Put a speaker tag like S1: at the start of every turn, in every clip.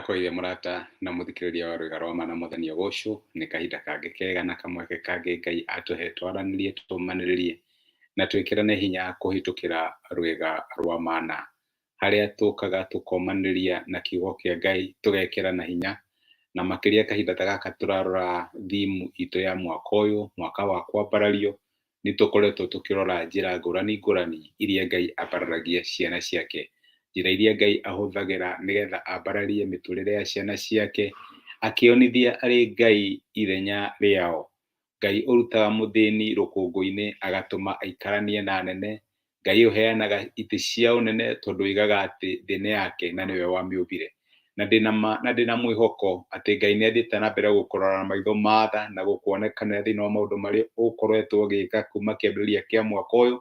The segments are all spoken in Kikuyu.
S1: Ndakũgeithia mũrata na mũthikĩrĩria wa Rwĩga rwa Ma na Mwathani agocwo, nĩ kahinda kangĩ kega na kamweke kangĩ Ngai atũhe twaranĩrie, tũmanĩrĩrie na twĩkĩrane hinya kũhĩtũkĩra Rwĩga rwa Mana, harĩa tũkaga tũkomanĩria na kiugo kĩa Ngai tũgekĩrana hinya, na makĩria kahinda ta gaka tũrarora theme itũ ya mwaka ũyũ, mwaka wa kwambarario, nĩ tũkoretwo tũkĩrora njĩra ngũrani ngũrani iria Ngai ambararagia ciana ciake, njĩra iria Ngai ahũthagĩra nĩgetha ambararie mĩtũrĩre ya ciana ciake, akĩonithia arĩ Ngai ithenya rĩao. Ngai ũrutaga mũthĩni rũkũngũ-inĩ agatũma aikaranie na anene, Ngai ũheanaga itĩ cia ũnene tondũ oigaga atĩ thĩ nĩ yake na nĩwe wamĩũmbire. Na ndĩna ma na ndĩna mwĩhoko atĩ Ngai nĩ athiĩte na mbere gũkũrora na maitho ma tha na gũkuonekanĩra thĩinĩ wa maũndũ marĩa ũkoretwo ũgĩka kuma kĩambĩrĩria kĩa mwaka ũyũ.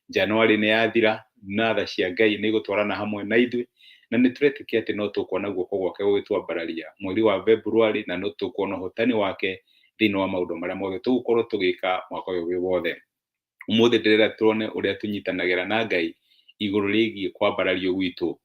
S1: January nĩ yathira na tha cia Ngai nĩ igũtwarana hamwe na ithuĩ na nĩ tũretĩkia atĩ no tũkuona guoko gwake gũgĩtwambararia mweri wa February na no tũkuona ũhotani wake thĩinĩ wa maũndũ marĩa mothe tũgũkorwo tũgĩka mwaka ũyũ wĩ wothe. Ũmũthĩ ndĩrenda tuone ũrĩa tũnyitanagĩra na Ngai igũrũ rĩgiĩ kwambarario gwitũ.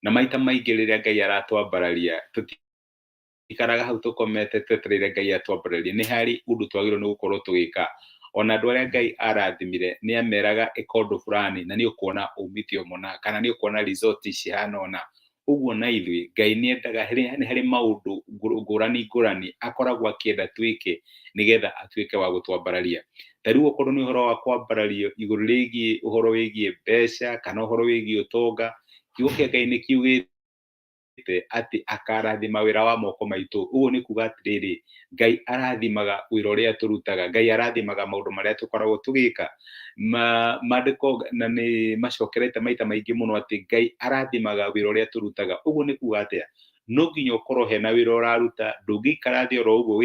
S1: Na maita maingĩ rĩrĩa Ngai aratwambararia, tũtikaraga hau tũkomete twetereire Ngai atwambararie. Nĩ harĩ ũndũ twagĩrĩirwo nĩ gũkorwo tũgĩka. Ona andũ arĩa Ngai arathimire, nĩ ameraga ĩka ũndũ fulani na nĩ ũkuona umithio mũna, kana nĩ ũkuona result cihana ũna. Ũguo na ithuĩ, Ngai nĩ endaga, nĩ harĩ maũndũ ngũrani ngũrani akoragwo akĩenda twĩke nĩgetha atuĩke wa gũtwambararia. Ta rĩu okorwo nĩ ũhoro wa kwambarario igũrũ rĩgiĩ ũhoro wĩgiĩ mbeca kana ũhoro wĩgiĩ ũtonga, kiugo kĩa Ngai nĩ kiugĩte atĩ akarathima wĩra wa moko maitũ. Ũguo nĩ kuga atĩrĩrĩ, Ngai arathimaga wĩra ũrĩa tũrutaga, Ngai arathimaga maũndũ marĩa tũkoragwo tũgĩka. Maandĩko na nĩ macokerete maita maingĩ mũno atĩ Ngai arathimaga wĩra ũrĩa tũrutaga. Ũguo nĩ kuga atĩa? No nginya ũkorwo hena wĩra ũraruta, ndũngĩikara thĩ oro ũguo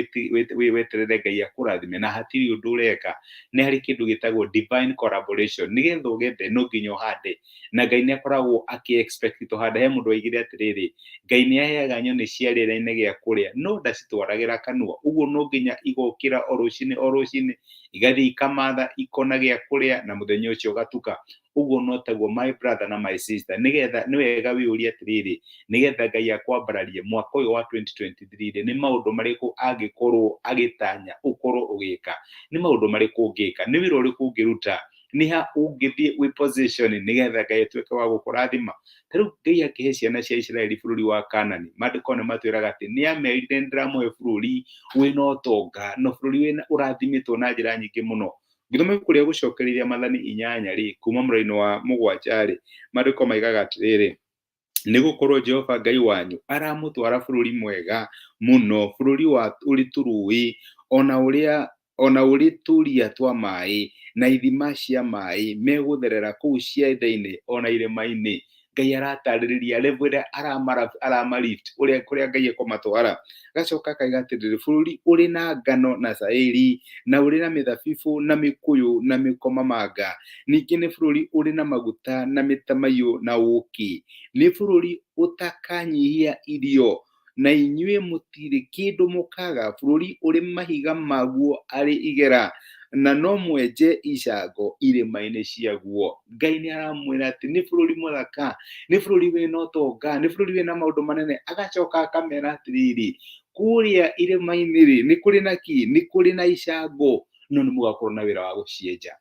S1: weterere Ngai akũrathime na hatirĩ ũndũ ũreka. Nĩ harĩ kĩndũ gĩtagwo divine collaboration, nĩgetha ũgethe no nginya ũhande, na Ngai nĩ akoragwo akĩ expect tũhande. He mũndũ waigire atĩrĩrĩ, Ngai nĩ aheaga nyoni cia rĩera-inĩ gĩa kũrĩa no ndacitwaragĩra kanua. Ũguo no nginya igokĩra o rũcinĩ o rũcinĩ, igathiĩ ikamatha ikona gĩa kũrĩa na mũthenya ũcio ũgatuka. Ũguo no taguo my brother na my sister, nĩgetha nĩ wega wĩyũrie atĩrĩrĩ, nĩgetha Ngai akwambararie mwaka ũyũ wa 2023 rĩ, nĩ maũndũ marĩkũ angĩkorwo agĩtanya ũkorwo ũgĩka? Nĩ maũndũ marĩkũ ũngĩka? Nĩ wĩra ũrĩkũ ũngĩruta? Nĩ ha ũngĩthiĩ wĩ position nĩgetha Ngai atuĩke wa gũkũrathima? Ta rĩu Ngai akĩhe ciana cia Isiraeli bũrũri wa Kanani, maandĩko nĩ matwĩraga atĩ nĩ amerire nĩ ndĩramũhe bũrũri wĩna ũtonga na bũrũri wĩna ũrathimĩtwo na njĩra nyingĩ mũno. Ngĩthoma ibuku rĩa gũcokereria Maathani 8 rĩ, kuma mũraini wa 7 rĩ, maandĩko maigaga atĩrĩrĩ, nĩ gũkorwo Jehova Ngai wanyu aramũtwara bũrũri mwega mũno, bũrũri wa ũrĩ tũrũũĩ, ona ũrĩa ona ũrĩ tũria twa maĩ, na ithima cia maĩ megũtherera kũu cianda-inĩ ona irĩma-inĩ. Ngai aratarĩrĩria level ĩrĩa arama lift, ũrĩa kũrĩa Ngai ekũmatwara. Agacoka akaiga atĩrĩrĩ, bũrũri ũrĩ na ngano na cairi, na ũrĩ na mĩthabibũ na mĩkũyũ na mĩkomamanga. Ningĩ nĩ bũrũri ũrĩ na maguta na mĩtamaiyũ na ũũkĩ. Nĩ bũrũri ũtakanyihia irio, na inyuĩ mũtirĩ kĩndũ mũkaga, bũrũri ũrĩ mahiga maguo arĩ igera, na no mwenje icango irĩma-inĩ ciaguo. Ngai nĩ aramwĩra atĩ nĩ bũrũri mũthaka, nĩ bũrũri wĩna ũtonga, nĩ bũrũri wĩna maũndũ manene. Agacoka akamera atĩrĩrĩ, kũrĩa irĩma-inĩ rĩ, nĩ kũrĩ na kĩ? Nĩ kũrĩ na icango, no nĩ mũgakorwo na wĩra wa gũcienja.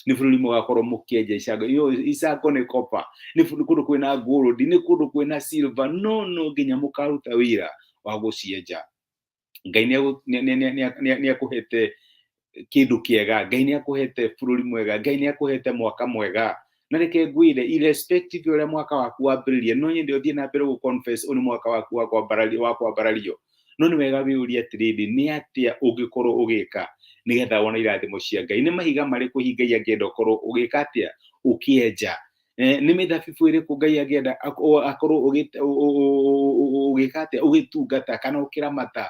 S1: Nĩ bũrũri mũgakorwo mũkĩenja icango. Iyo icango nĩ copper, nĩ kũndũ kwĩna gold, nĩ kũndũ kwĩna silver, no no nginya mũkaruta wĩra wa gũcienja. Ngai nĩ akũhete kĩndũ kĩega, Ngai nĩ akũhete bũrũri mwega, Ngai nĩ akũhete mwaka mwega. Na reke ngwĩre, irrespective ũrĩa mwaka waku wambĩrĩria, no nyende ũthiĩ na mbere gũ confess ũyũ nĩ mwaka waku wa kwambarario, wa kwambarario. No nĩ wega wĩyũrie atĩrĩrĩ, nĩ atĩa ũngĩkorwo ũgĩka nĩgetha wone irathimo cia Ngai? Nĩ mahiga marĩkũ hihi Ngai angĩenda ũkorwo ũgĩka atĩa? Ũkĩenja. Nĩ mĩthabibũ ĩrĩkũ Ngai angĩenda akorwo ũgĩka atĩa? Ũgĩtungata kana ũkĩramata.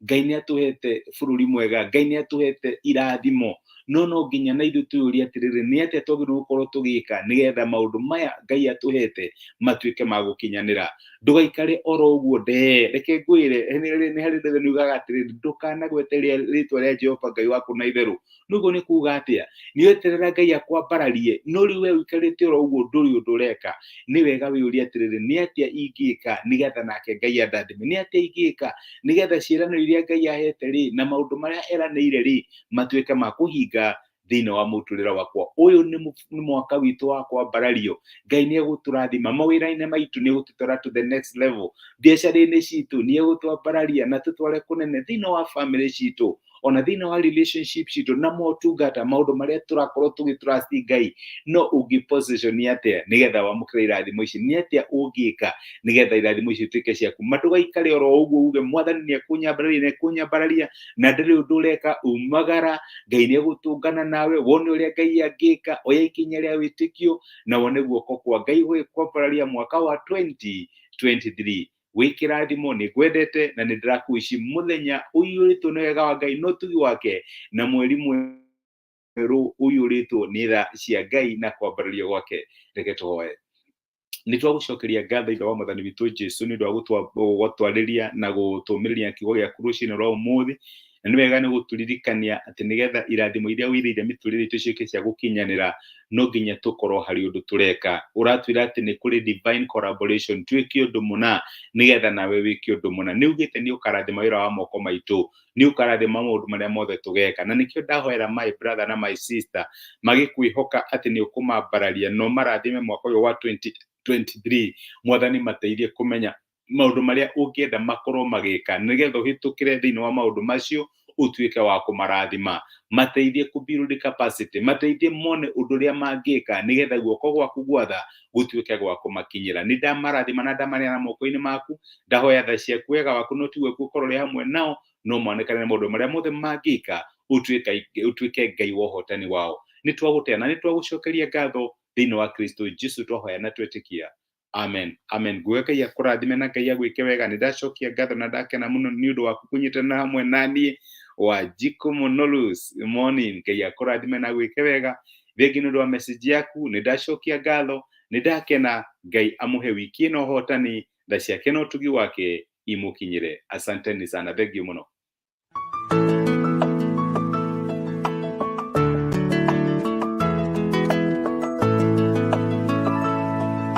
S1: Ngai nĩ atũhete bũrũri mwega, Ngai nĩ atũhete irathimo, No no nginya na ithuĩ twĩyũrie atĩrĩrĩ, nĩ atĩa twagĩrĩirwo gũkorwo tũgĩka nĩgetha maũndũ maya Ngai atũhete matuĩke ma gũkinyanĩra. Ndũgaikare oro ũguo ndee. Reke ngwĩre, nĩ harĩ ndeto yugaga atĩrĩrĩ, ndũkanagwete rĩtwa rĩa Jehova Ngai waku na itherũ. Nĩguo nĩ kuga atĩa? Nĩ weterera Ngai akwambararie, no rĩu we ũikarĩte oro ũguo ndũrĩ ũndũ ũreka. Nĩ wega wĩyũrie atĩrĩrĩ, nĩ atĩa ingĩka nĩgetha nake Ngai andathime? Nĩ atĩa ingĩka nĩgetha ciĩranĩro iria Ngai ahete rĩ, na maũndũ marĩa eranĩire rĩ, matuĩke ma kũhinga thĩinĩ wa mũtũrĩre wakwa. Ũyũ nĩ mwaka witũ wa kwambarario. Ngai nĩ egũtũrathima mawĩra-inĩ maitũ, nĩ egũtũtwara to the next level, biacara-inĩ citũ nĩ egũtwambararia na tũtware kũnene, thĩinĩ wa family citũ, ona thĩinĩ wa relationship citũ na motungata, maũndũ marĩa tũrakorwo tũgĩ trust Ngai. No ũngĩ position atĩa nĩgetha wamũkĩre irathimo ici? Nĩ atĩa ũngĩka nĩgetha irathimo ici ituĩke ciaku? Ma ndũgaikare oro ũguo uge Mwathani nĩ ekũnyambararia, nĩ ekũnyambararia, na ndĩrĩ ũndũ ũreka. Umagara, Ngai nĩ egũtũngana nawe, wone ũrĩa Ngai angĩka. Oya ikinya rĩa wĩtĩkio na wone guoko kwa Ngai gũgĩkwambararia mwaka wa 2023. Wĩ kĩrathimo, nĩ ngwendete na nĩ ndĩrakũici mũthenya ũiyũrĩtwo nĩ wega wa Ngai na ũtugi wake, na mweri mwerũ ũiyũrĩtwo nĩ tha cia Ngai na kwambarario gwake. Reke tũhoe. Nĩ twagũcokeria ngatho, Ithe wa Mwathani witũ Jesu, nĩ ũndũ wa gũtwarĩria na gũtũmĩrĩria kiugo gĩaku rũcinĩ rwa ũmũthĩ. Na nĩ wega nĩ gũtũririkania atĩ nĩgetha irathimo iria wĩirĩire mĩtũrĩre itũ ciũke cia gũkinyanĩra, no nginya tũkorwo harĩ ũndũ tũreka. Ũratwĩra atĩ nĩ kũrĩ divine collaboration, twĩke ũndũ mũna nĩgetha nawe wĩke ũndũ mũna. Nĩ ugĩte nĩ ũkarathima wĩra wa moko maitũ, nĩ ũkarathima maũndũ marĩa mothe tũgeka. Na nĩkĩo ndahoera my brother na my sister magĩkwĩhoka atĩ nĩ ũkũmambararia no marathime mwaka ũyũ wa 2023. Mwathani, mateithie kũmenya maũndũ marĩa ũngĩenda makorwo magĩka nĩgetha ũhĩtũkĩre thĩinĩ wa maũndũ macio, ũtuĩke wa kũmarathima. Mateithie kũ build capacity, mateithie mone ũndũ ũrĩa mangĩka nĩgetha guoko gwaku gwatha gũtuĩke gwa kũmakinyĩra. Nĩ ndamarathima na ndamaneana moko-inĩ maku. Ndahoya tha ciaku, wega waku na ũtugi waku ũkorwo ũrĩ hamwe nao, no monekane na maũndũ marĩa mothe mangĩka, ũtuĩke Ngai wa ũhotani wao. Nĩ twagũtĩa na nĩ twagũcokeria ngatho thĩinĩ wa Kristo Jesu twahoya na twetĩkia. Amen, amen. Nguga Ngai akũrathime na Ngai agwĩke wega. Nĩ ndacokia ngatho na ndakena mũno nĩ ũndũ waku kũnyitana hamwe na niĩ. Wanjikũ mũno morning, Ngai akũrathime na agwĩke wega. Thengi nĩ ũndũ wa message yaku, nĩ ndacokia ngatho, nĩ ndakena. Ngai amũhe wiki ĩno ũhotani, tha ciake na ũtugi wake imũkinyĩre. Asanteni sana, thengiũ mũno.